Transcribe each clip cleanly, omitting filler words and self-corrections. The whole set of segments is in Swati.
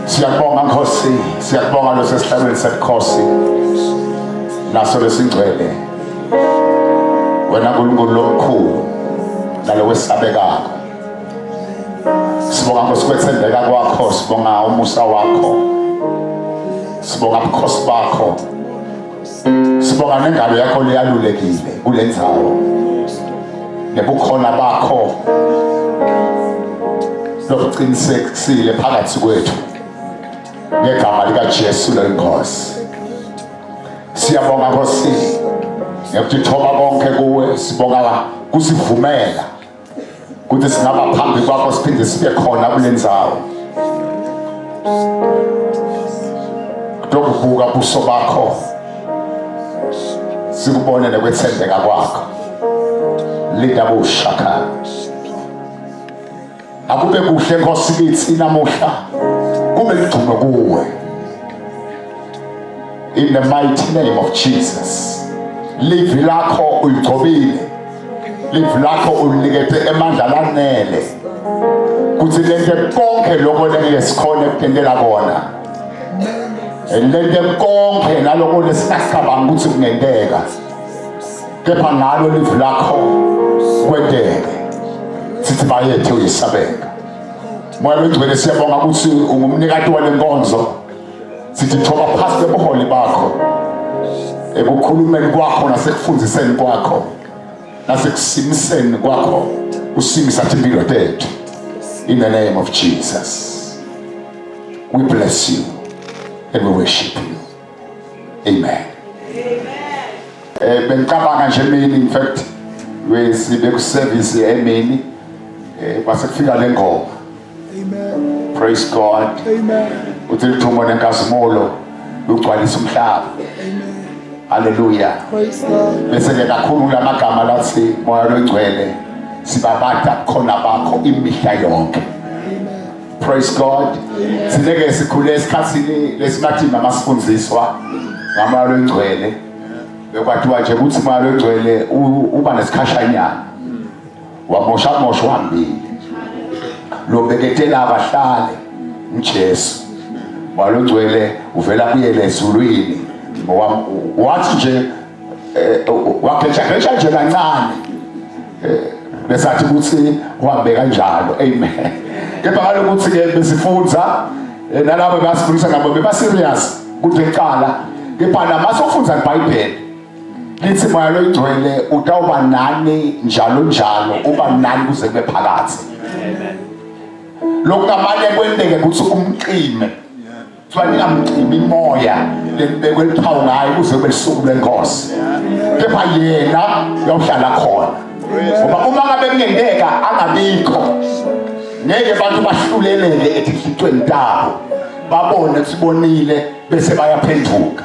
Siyakubonga Nkosi, siyakubonga losesihlalweni sebukhosi naso lesingcwele. Wena Nkulunkulu lomkhulu nalowesabekako. Sibonga Nkosi kwetsembeka kwakho, sibonga umusa wakho. Sibonga ubukhosi bakho. Sibonga nengalo yakho leyalulekile kulendzawo. Nebukhona bakho lobuqinisekisile phakathi kwethu ngegama likaJesu lenkosi. Siyabonga Nkosi ngekutithoba konke kuwe, sibonga kusivumela ukuthi singaba phambi kwakho siphinde sibe khona kule ndzawo. Kutokubuka buso bakho sikubone nekwetsembeka kwakho. Linda bushaka. Akube kuhle Nkosi kithi namuhla, kube ludumo kuwe. In the mighty name of Jesus. Livi lakho uligcobile, livi lakho ulinikete emandla lanele kuthi lente konke lokho lengeke sikhone ukutentela kona, lente konke naloko lesingacabanga ukuthi kungenteka, kepha ngalo livi lakho kwenteke. Sithi bayethe uyisabeka. Moya longcwele, siyabonga ukuthi ungumnikati wale nkonzo. Sithi thoba phasi ebuholi bakho, ekukhulumeni kwakho nasekufundiseni kwakho nasekusimiseni kwakho, usimisa impilo tethu. In the name of Jesus, we bless you and we worship you. Amen. Bengicabanga nje emini, in fact wesibe ku service emini, kwase kufika le ngoma. Amen. Praise God. Amen. Uthi lithumo nenkazimulo lugcwalisa umhlaba. Amen. Hallelujah. Praise God. Bese ke kakhulu lamagama lathi Moya longcwele sibabata khona bakho imihla yonke. Amen. Praise God. Sineke sikhule esikhathini lesimathima masifundziswa ngamoya longcwele. Bekwathiwa nje ukuthi moya longcwele uba nesikhashanyana. Wamosha mosha uhambile. Lobeketela abahlale uJesu. Moya longcwele uvela kuyele ezulwini. Wathi nje wageja nje kancane. Besathi ukuthi uhambe kanjalo. Amen. Kepha kalokuthi ke besifundza nalabo basifundisa ngabo beba serious kuthi eqala, kepha namasofundza iBhayibheli lithi moya longcwele utawuba nani njalo njalo, uba nani kuze kube phakathi. Amen. Lokungamane kwenteke ukuthi umqime, kuthiwa ningamcimi imoya lelibekwe liphawu ngayo kuze kube lusuku lwenkosi, kepha yena uyawuhlala khona. Ngoba uma ngabe kungenteka angabikho, ngeke abantu bahlulelele etinhlitweni tabo, babone sibonile bese bayaphenduka.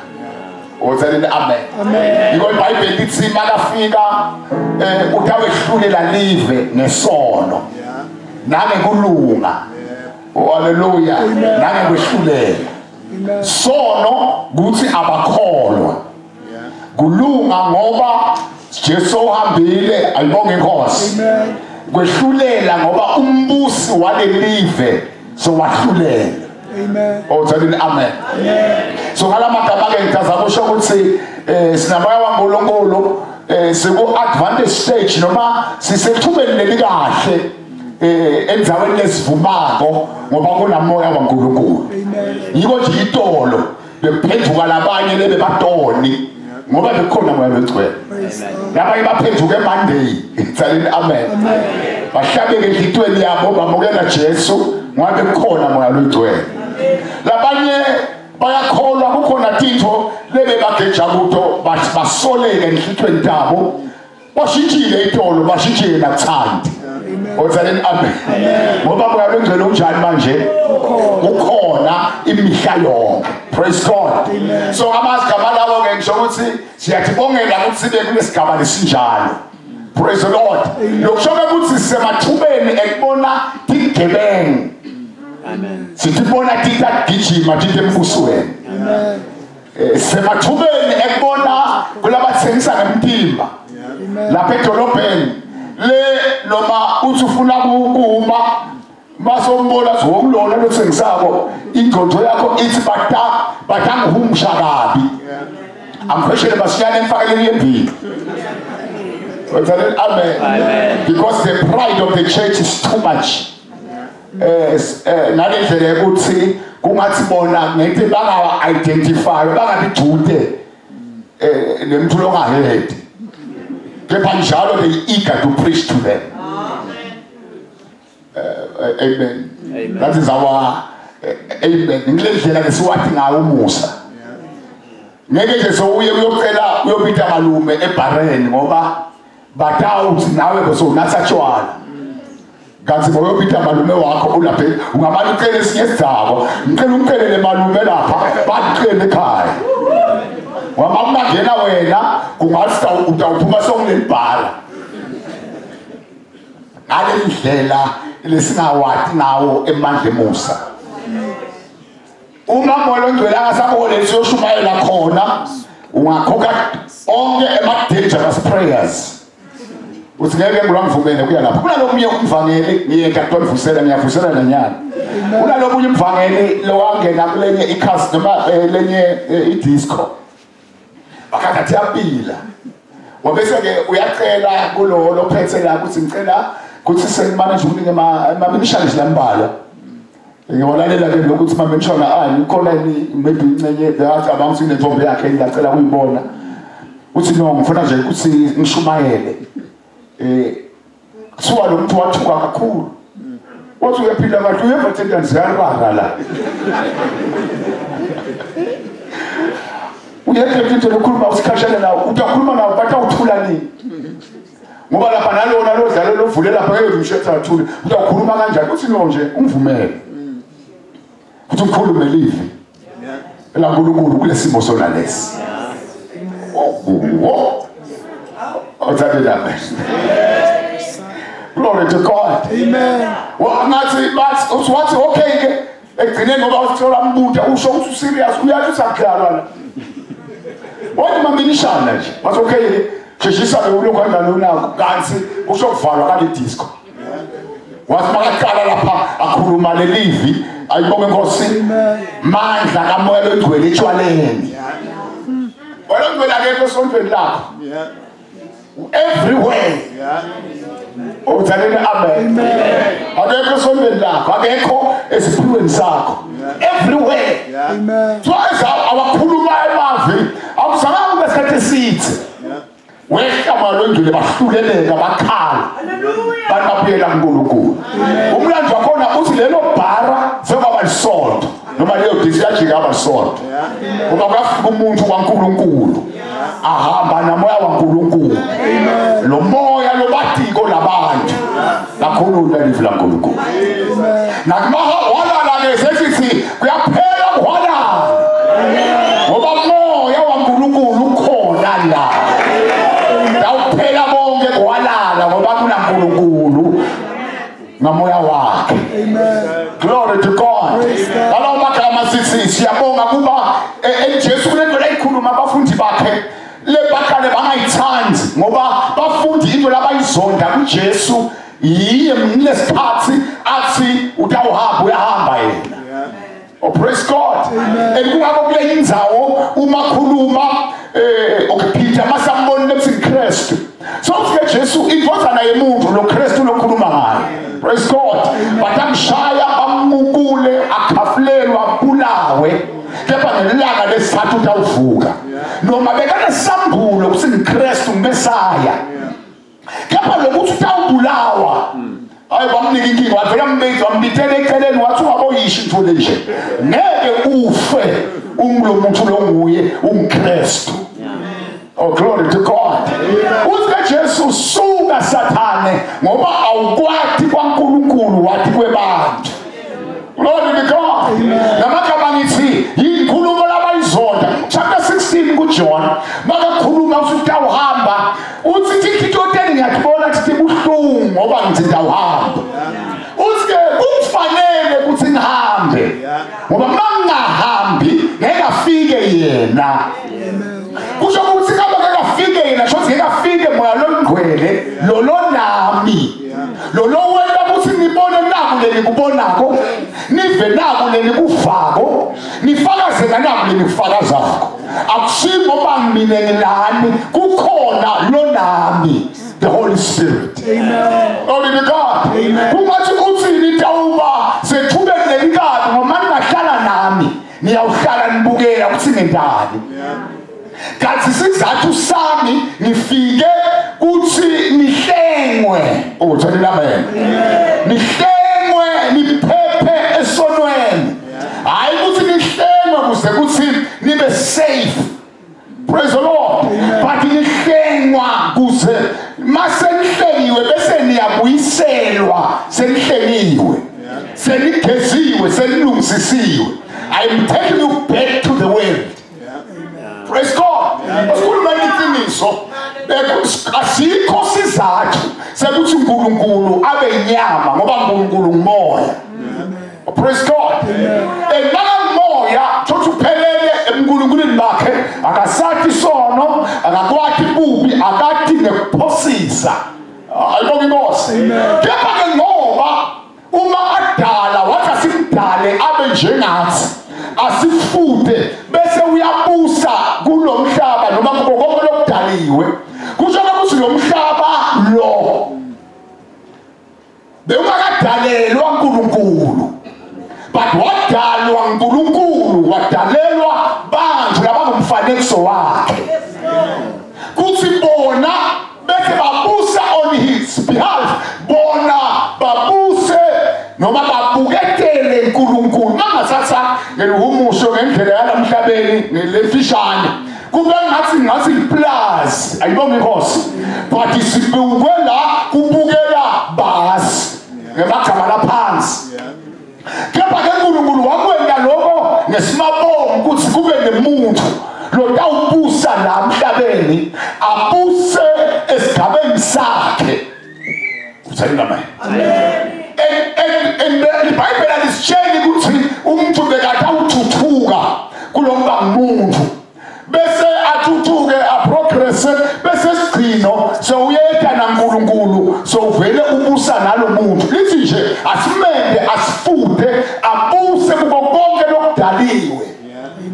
Otheleni amen. Amen. Yiko iBhayibheli lithi makafika utawehlulela live ngesono nangekulunga. Oh, hallelujah. Nangekwehlulela. Sono kuthi abakholwa. Kulunga ngoba Jesu uhambile, ayibonge inkosi. Amen. Kwehlulela ngoba umbusi walelive sowahlulela. Amen. Oh, theleni amen. Amen. So ngalamagama ke ngithaza kusho ukuthi sinamoya waNkulunkulu, siku advantage stage noma sisethubeni lelikahle endzaweni lesivumako ngoba kunamoya waNkulunkulu. Amen. Yiko nje itolo bephenduka labanye lebe batoni ngoba bekhona moya longcwele. Labanye baphenduka eMonday. Theleni amen. Amen. Bahlabeke enhlitweni yabo bamukela Jesu ngoba bekhona moya longcwele. Labanye bayakholwa kukhona tintfo lebe bageja kuto basoleke enhlitweni tabo, bashintshile itolo, bashintshile nakuthandi. Otheleni amen. Ngoba moya longcwele unjani manje? Ukhona imihla yonke. Praise God. So amagama lawo ke ngisho ukuthi siyatibongela ukuthi sibe kulesigaba lesinjalo. Praise the Lord. Lokusho ukuthi sisemathubeni ekubona tigebengu. Amen. Sitibona titagijima tite embusweni. Amen. Sisemathubeni ekubona kulabathengisa ngemtimba. Amen. Lapha edolobheni le noma uthi ufuna ukuma Masombona wokulona lothengisako ingqondo yakho ithi batangihumsha kabi. Angikhweshele masinyane emfakeleni yembili. Amen. Amen. Because the pride of the church is too much. Ngale ndlela yokuthi kungathi bona ngeke bangawa-identify bangabijude nemntu longahedi. Kepha njalo they eager to preach to them. Amen. Amen. That is our amen. Ngile ndlela lesiwathi ngayo umusa. Ngeke nje sowuye uyocela uyobita malume ebhareni ngoba batawuthi nawe bosonatha tshwala. Kanti ngoyobita malume wakho ulapha ungamane ucele esinye isidako, ngicela umcelele malume lapha bacele ekhaya. Ngoba kungangena wena kungathi utawuphuma sewunelibhala. Ngale ndlela lesingawati ngawo emandla emusa. Uma moya ongcwele angasabone siyoshumayela khona ungakhokha onke ema dangerous prayers. Uthi ngeke ngilangivumele kuya lapha. Kunalomunye umvangeli ngiyeka kutondivusela ngiyavusela nanyana. Kunalomunye umvangeli lowangena kulenye ikhasi noma lenye idisco. Bakathathi yapila. Wabese ke uyacela kulo lophethe la ukuthi ngicela kuthi sekumanage ukunike ama-missionaries lambalwa. Ngiwalalela ke lokuthi mama ani khona maybe incenye ngiyacabanga ukuthi inentombi yakhe ngiyacela ukuyibona. Uthi no ngifuna nje ukuthi ngishumayele. Kuthiwa lo muntu wathuka kakhulu. Wathi uyaphila kahle uyeva tendani ziyarara la. Uyephethe into lokhuluma usikhashana nawo utakhuluma nawo batawuthula nini? Ngoba lapha nalona lodlalo lovule lapha ngeke umshetha athule. Utakhuluma kanjani? Uthi no nje ungivumele. Kuthi ukhulume live. LaNkulunkulu kulesimo sona lesi. Oh. Glory to God. Amen. Ngathi bathi uthi okay ke ekugcineni ngoba usithola mbuta usho ukuthi serious uyathi usakudlalwa la. Wathi maminishana nje. Wathi okay sheshisa ke ulokhu kanjani unakho kanti kusho kuvalwa kale disco. Wathi makaqala lapha akhuluma lelivi ayibonge inkosi. Mandla kamoya longcwele etshwaleni. Moya longcwele akekho esontweni lakho. Everywhere. Uthaleni amen. Akekho esontweni lakho, akekho esiphiweni sakho. Everywhere. Amen. So awakhuluma emavi awuzange kube isikhathi eside. Wehla malongile bahluleleka bakhala. Banabuyela kuNkulunkulu. Umlando wakhona uthi lelo bhara sekwaba lisonto noma leyo disi yajika aba lisonto. Ngoba kwafika umuntu waNkulunkulu. Ahamba namoya waNkulunkulu. Lo moya lobatiko labantu. Lakhuluma livi laNkulunkulu. Nakumaha walala ke sesithi kuyaphela kuhwalala. Ngoba moya waNkulunkulu ukhona la. Awuphela bonke kuhwalala ngoba kunaNkulunkulu ngamoya wakhe. Glory to God. Ngalawo magama sithi siyabonga kuba Jesu kunento layikhuluma abafundi bakhe lebaqale bangayithandi ngoba bafundi into labayizonda kuJesu yiye mlesikhathi athi utawuhamba uyahamba yena. Oh praise God. Ekungakho kule indzawo uma khuluma okay Peter masambonile ukuthi Kristu. So ke Jesu indodana yemuntu lo Kristu lokhuluma ngayo. Praise God. Batamshaya bamukule akhafulelwa abulawe. Kepha ngelanga lesithathu utawuvuka. Noma bekanesambulo ukuthi ngiKristu Mesaya. Kepha lokuthi utawubulawa. Hayi bamnika inkinga wavela mbizo wambithela eceleni wathi ungaboyisho into le nje. Ngeke ufe ungulo muntu longuye umKristu. Oh glory to God. Uthi Jesu suka Sathane ngoba awukwati kwaNkulunkulu wathi kwebantu. Glory to God. Namagama ngithi inkulumo labayizonda chapter 16 kuJohn makakhuluma uthi utawuhamba uthi titoteni ngiyakubona ukuthi buhlungu ngoba ngithi ndawuhamba. Uthi ke kufanele ukuthi ngihambe ngoba mangingahambi ngeke afike yena. Kusho ukuthi kaba ngeke afike yena sho ngeke afike moya longcwele lo nami. Lo wena ukuthi ngibone naku leli lenikubonako, nive naku lenikuvako, nifakaze nganaku lenikufakazako. Akusingoba mina ngilani, kukhona lonami, the Holy Spirit. Amen. Glory to God. Amen. Kungathi uthi nitawuba sethubeni lelikabi ngoba ningahlala nami, niyawuhlala nibukela ukuthi ngendani. Kanti isizathu sami ngifike kuthi nihlengwe. Oh, thani amen. Nihlengwe niphephe esonweni. Hayi ukuthi nihlengwe kuze kuthi nibe safe. Praise the Lord. But nihlengwa kuze mase nihlengiwe bese niyabuyiselwa, senihlengiwe, senigeziwe, senilungisisiwe. I'm taking you back to the world. Praise God. Asikhuluma iqiniso. Asikho sizathu sekuthi uNkulunkulu abe inyama ngoba uNkulunkulu ngumoya. Praise God. Engamoya thothi uphelele eNkulunkulwini bakhe, akasathi sono, akakwati bubi, akati nekuphosisa. Ayibonke inkosi. Kepha ke ngoba uma adala wathi asimdale abe njengathi, asifude bese uyabusa kulomhlaba noma kubo konke lokudaliwe. Kusho ukuthi lo mhlaba lo bewungakadalelwa uNkulunkulu, but wadalwa uNkulunkulu, wadalelwa bantu labangumfanekiso wakhe, kuthi bona bese babusa on his behalf, bona babuse noma babuketele uNkulunkulu. Mangathatha ngelihumusho ngendlela yalamhlabeni ngelefishane, kube ngathi plus ayibonge inkosi, but sibukwe la kubukela basi ngemagama laphansi. Kepha ke uNkulunkulu wakwenda lokho ngesimabongo ukuthi kube nemuntu lotawubusa la emhlabeni, abuse esigabeni sakhe. Utheni amen? Amen. And iBhayibheli alisitsheli ukuthi umuntu bekade awuthuthuka kulokuba ngumuntu, bese athuthuke aprogresse, bese sigcino sewuyeda naNkulunkulu, sewuvele ubusa nalomuntu. Lithi nje asimende asifude abuse kuko konke lokudaliwe.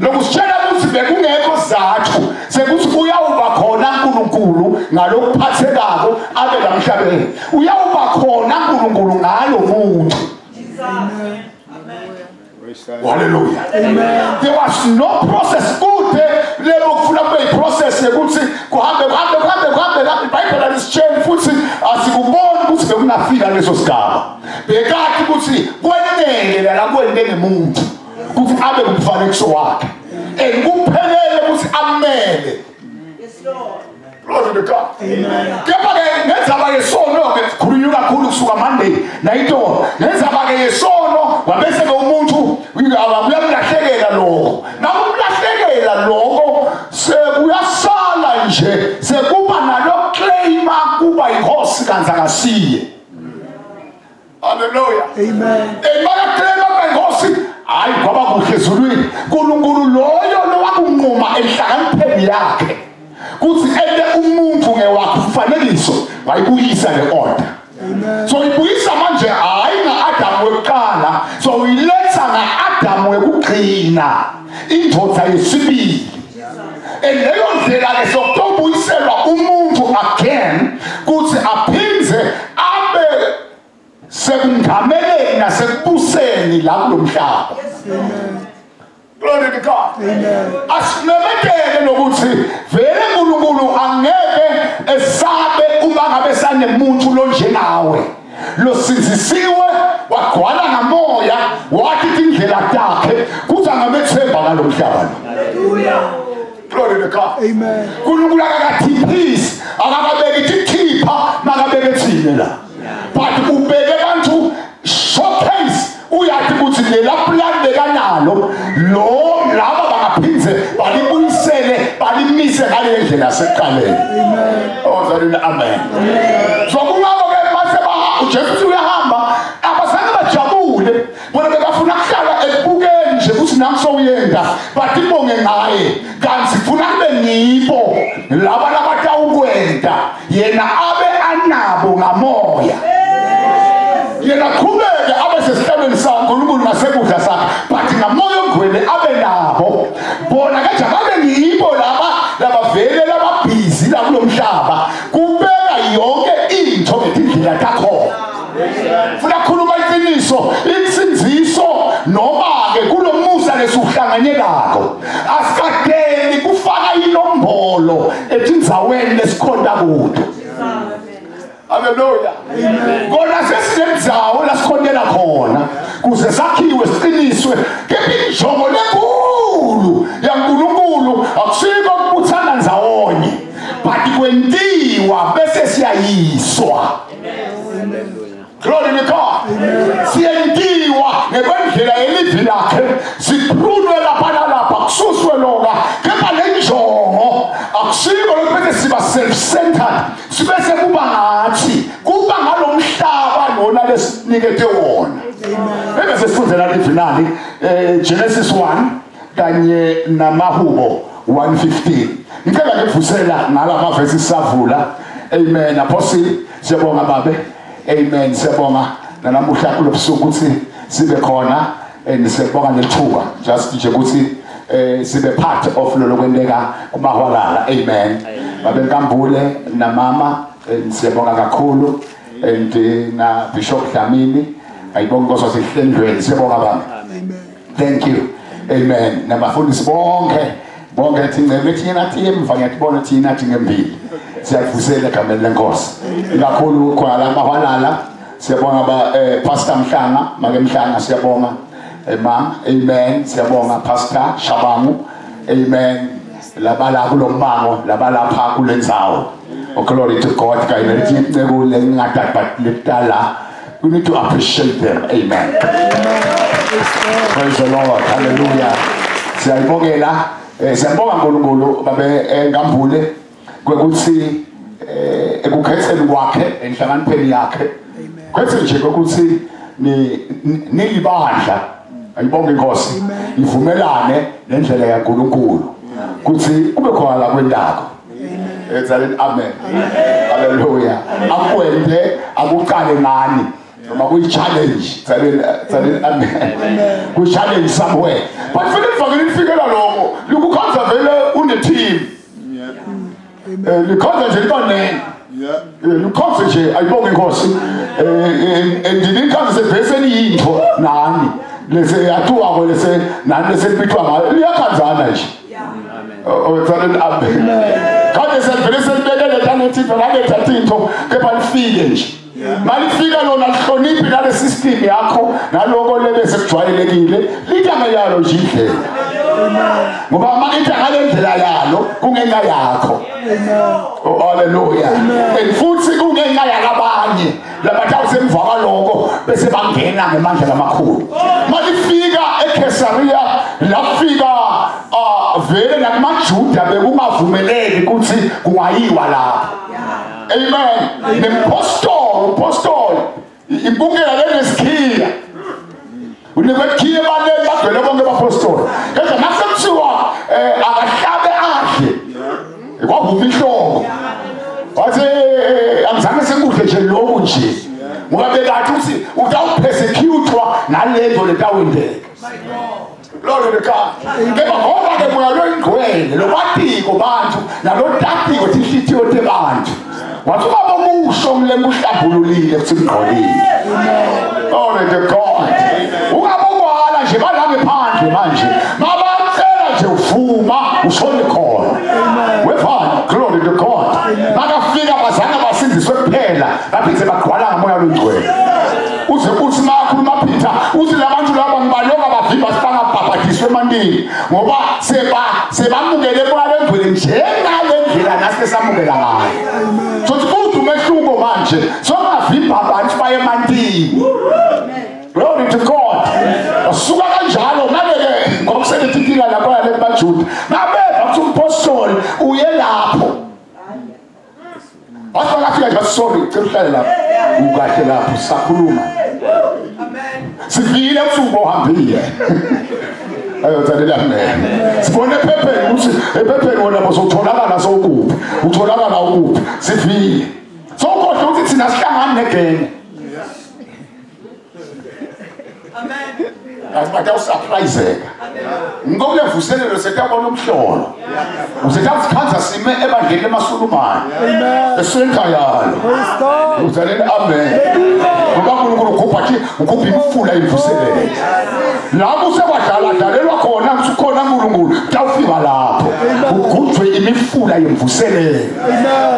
Lokusitshela ukuthi bekungekho sizathu sekuthi uyawuba khona uNkulunkulu ngalokuphathekako abe lamhlabeni, uyawuba khona uNkulunkulu ngalo muntu. Hallelujah. Amen. There was no process kude lebo kufuna kube iprocess yokuthi kuhambe kuhambe kuhambe kuhambe. IBhayibheli alisitsheli futhi asikuboni ukuthi bekungafika leso sigaba. Bekathi ukuthi kwenele la kwende ngemuntu ukuthi abe ngumfanekiso wakhe, and kuphelele ukuthi amele. Yes Lord. Glory to God. Amen. Kepha ke ngenzaba yesono ke sikhulunywa kakhulu kusuka Monday nayitolo. Ngenzaba ke yesono wabese ke umuntu uyamlahlekela lokho. Nakumlahlekela lokho sekuyasala nje sekuba nalo claim kuba inkosi kanti akasiye. Hallelujah. Amen. Emaka claim kuba inkosi, hayi kwaba kuhle ezulwini. uNkulunkulu loyo lowakunquma enhlakanipheni yakhe kuthi ente umuntu ngewakhe umfanekiso, wayibuyisa le order. Amen. So ibuyisa manje hayi ngaAdam wekuqala, so uyiletha ngaAdam wekugcina, indoda yesibili. And leyo ndlela ke sokubuyiselwa umuntu again kuthi aphindze abe sekungameleni nasekubuseni la kulomhlaba. Glory to God. Amen. Asimemetele lokuthi vele uNkulunkulu angeke esabe uma ngabe sanemuntu lonjengawe, losinzisiwe wagcwala ngamoya wathi indlela takhe kuthi angamethemba ngalomhlaba lo. Hallelujah. Glory to God. Amen. uNkulunkulu akakathiphisi, akakabeki ithipha makabeke thina la, but ubeke abantu showcase uyathi ukuthi lela plan bekanalo lo laba bangaphinze balibuyisele balimise ngale ndlela sekuqaleni. Amen. Oh, amen. So kungako ke mase uJesu uyahamba abazange bajabule bona bekafuna kuhlala ekubukeni nje ukuthi nami sowuyenda, but ibonge ngaye kanti funa kube ngibo laba labatawukwenda yena abe anabo ngamoya. Yena qhubeke abe sesihlalweni saNkulunkulu ngasekudla sakhe, but ngamoya ongcwele abe nabo. Bona kanje babe ngiyibo laba labavele lababhizi la kulomhlaba kubeka yonke into ngetindlela takhona. Funa khuluma iqiniso, insindziso noma ke kulomusa lesuhlanganyelako asikadeli kufaka inombolo etindzaweni lesikhonta kuto. Hallelujah. Kona sesinendzawo lasikhontela khona kuze sakhiwe siqiniswe, kepha injongo lenkulu yaNkulunkulu akusiko ukubuthana ndzawonye, but kwentiwa bese siyayiswa. Glory to God. Siyentiwa ngekwendlela yelivi lakhe, siphulwe lapha nalapha, kususwe lona, kepha le njongo akusiko lokubese siba self-centered, sibese kuba ngathi kuba ngalomhlaba lona lesinikete wona. Bese sifundela livi nali Genesis 1 kanye namahubo 1:15. Ngicela ngivusela ngala mavesi savula. Amen. Apostle, siyabonga babe. Amen. Siyabonga nanamuhla kulobusuku ukuthi sibe khona, and siyabonga nethuba just nje ukuthi sibe part of lo lokwenteka kumahwalala. Amen. Babe Nkambule namama, siyabonga kakhulu, and na Bishop Dlamini, ayibonga Nkosi sihlendlweni, siyabonga baba. Thank you. Amen. Nabafundisi bonke bonke thina thina thina ngiyakubona thina thina ngembili. Siyakuvusela egameni lenkosi. Ikakhulu khona la mahwalala, siyabonga ba Pastor Mhlanga, make Mhlanga siyabonga. Ma, amen. Siyabonga Pastor Shabangu. Amen. Labala kulombango, labalapha kulendzawo. Oh, glory to God. Kanye netinceku lengingatati letala. We need to appreciate them. Amen. Praise the Lord. Hallelujah. Siyayibongela, siyabonga uNkulunkulu babe Nkambule kwekuthi ekukhetheni kwakhe enhlakanipheni yakhe. Khethe nje ukuthi ni nilibandla. Ayibonge inkosi. Ivumelane nendlela yaNkulunkulu. Kuthi kube khona la kwendako. Etsaleni amen. Hallelujah. Akwende akuqale ngani. Noma kuyi challenge. Tsaleni amen. Kuyi challenge somewhere. But vele mfakele ifikela lokho. Likukhanza vele une team. Likhanza nje libanene. Likhanza nje ayibonge inkosi. Ndilikhanza seveseni yinto nani. Lese yathiwa ko lese nani lese libithwa ngayo. Liyakhanzana nje. Oh, tsaleni amen. Kade sevele selibekele tanethi vele thathinto kepha lifike nje. Malifika lona lihloniphi nale system yakho naloko lebe sekujwayelekile litanga yalo nje indlela. Ngoba makithi ngale ndlela yalo kungenxa yakho. Oh, hallelujah. And futhi kungenxa yakabanye labatawusemva kwaloko bese bangena ngemandla lamakhulu. Malifika eCaesarea lafika vele nakumaJuda bekungavumeleki ukuthi kungayiwa lapho. Amen. Nempostoli imbukela lenesikhiya. Unebekhiye balele bagcwele bonke abapostoli. Kodwa masekuthiwa akahlabe adle. Kwavuma inhloko. Wathi angizange sekuhle nje lokhu nje. Ngoba bekathi uthi utawupersecutwa nalento letawendeka. Glory to God. Kepha ngoba ke moya loyingcwele lobatiko bantu nalotatiko tinhlitiyo tebantu. Wathi ubaba omusho ngile kuhlambululile futhi ngqolile. Glory to God. Ungabokwala nje bala ngephandle manje. Mabacela nje uvuma ushone khona. Wefana, glory to God. Bakafika bazange basindiswe kuphela, baphinde bagcwala ngamoya longcwele. Uze uthi makhuluma Peter, uthi labantu laba ngibaloka bavimba sibangabhabhadiswe emantini ngoba sebamukele moya longcwele njengale ndlela nasi samukela ngayo. So kuthi umehluko manje, songavimba abantu baye emantini. Glory to God. Asuka kanjalo ngabe-ke ngoba kusenethi inkinga lapho yale kubaJuda. Ngabeva kuthi umpostoli uye lapho. Wathi makafika nje sorry, cela uhlale lapho. Ukahle lapho sisakhuluma. Sivile ukuthi ubohambile. Ayothalela amen. Sibone ephepheni ukuthi ephepheni wena bozotholakala sowukuphi. Utholakala ukuphi? Sivile. Sokhohle ukuthi thina sihlangane negenge. Batawusurpriseka ngokule mvuselelo setabona umhlolo usetawusikhanza sime ebandleni lemasulumane esenta yalo uzaleni amen ngoba uNkulunkulu ukhupha nje ukhupha imfula imvuselelo lapho sekwadlala dlalelwa khona usukhona uNkulunkulu tawufika lapho ugujwe imifula yemvuselelo.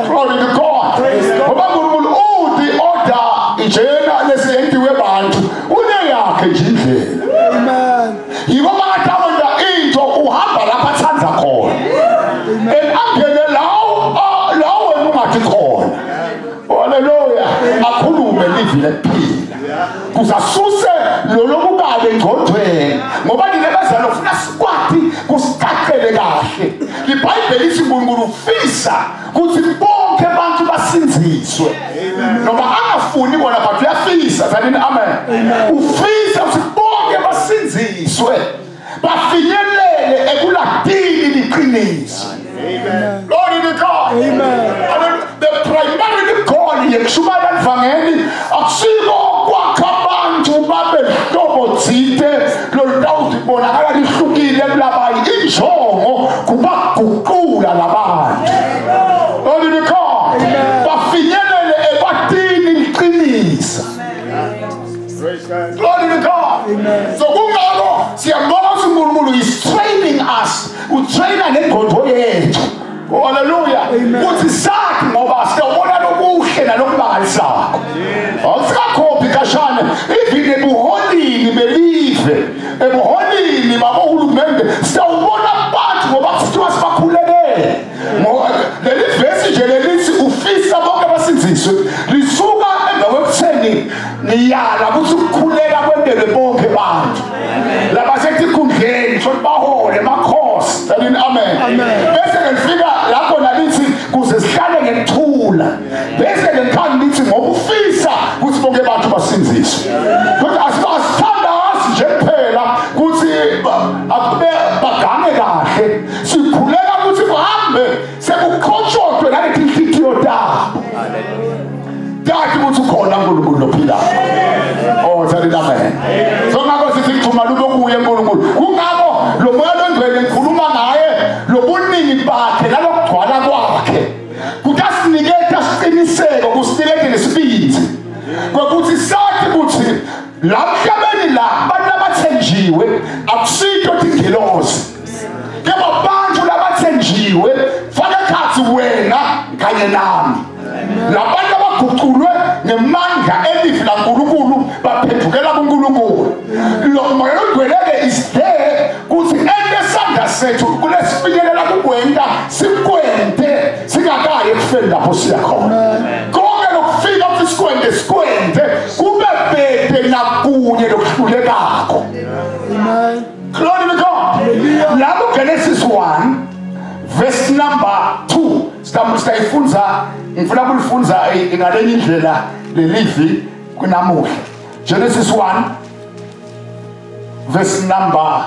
Glory to God. Ngoba uNkulunkulu uthi order njena lesiyentiwe bantu uneyakhe nje indlela. Amen. Yiko makatawenta into uhamba lapha athanda khona. And angene lawo lawo wena ungathi khona. Haleluya. Akhulume livi lekuphila. Kuzasuse lolokubabe engqondweni ngoba nina bazalwane ufuna sikwati kusicacele kahle. IBhayibheli lithi uNkulunkulu ufisa ukuthi bonke abantu basindziswe. Noma angafuni bona but uyafisa. Sanini amen. Ufisa ukuthi bonke basindziswe. Bafinyelele ekulatini liqiniso. Glory to God. Amen. Hallelujah. The primary goal yekushumayela ivangeli akusiko kwakha abantu babe hlobo tsite lolutawuzibonakala lihlukile kulabanye. Injongo kubaguqula labantu. Glory to God. Bafinyelele ekwatini liqiniso. Glory to God. Amen. So kungako siyambonga ukuthi uNkulunkulu is training us. Utraina nengqondo yethu. Hallelujah. Amen. Kuthi sathi ngoba siyabona lokuhle nalokumangalisako. Awusikakhophi kashane even ebuholini belive, ebuholini babohulumende siyawubona abantu ngoba kuthiwa sibakhulekele. Leli vesi nje lelithi ufisa bonke abasindziswe lisuka emva kwekutheni niyala ukuthi ukukhuleka kwendelwe bonke bantu labasetikhundleni sokuthi bahole makhosi. Amen. Amen. Bese ke lifika lapho nalithi kuze sihlale ngekuthula. Bese ke likhani lithi ngoba ufisa ukuthi bonke abantu basindziswe. Kodwa asithandazi nje kuphela ukuthi akube bagange kahle. Sikhuleka ukuthi kuhambe sekukhotshotwe naleti nhliziyo tabo. Tati ukuthi ukhona uNkulunkulu lophilayo. Oh, thani amen. So ngakho sithi kuthuma lube kuye uNkulunkulu. Kungakho lo moya longcwele ngikhuluma ngaye lobuningi bakhe nalokugcwala kwakhe. Kutasiniketa siqiniseko, kusinikete nesibindi. Kwekuthi sathi ukuthi la mhlabeni la abantu abathenjiwe akusito tingelosi. Kepha abantu labathenjiwe faka ekhathi wena kanye nami. Labantu abaguqulwe ngemandla elivi laNkulunkulu baphendukela kuNkulunkulu. Lo moya longcwele is there kuthi ente sandla sethu kulesifinyelela kukwenta sikwente singakayi ekufeni lapho siya khona. Konke lokufika ukuthi sikwente sikwente kube bhede nakunye lokuhlulekako. Amen. Glory to God. Lapho Genesis 1 verse number 2 sitayifunza ngifuna kulifunza ngalenye indlela lelivi kunamuhla. Genesis 1 verse number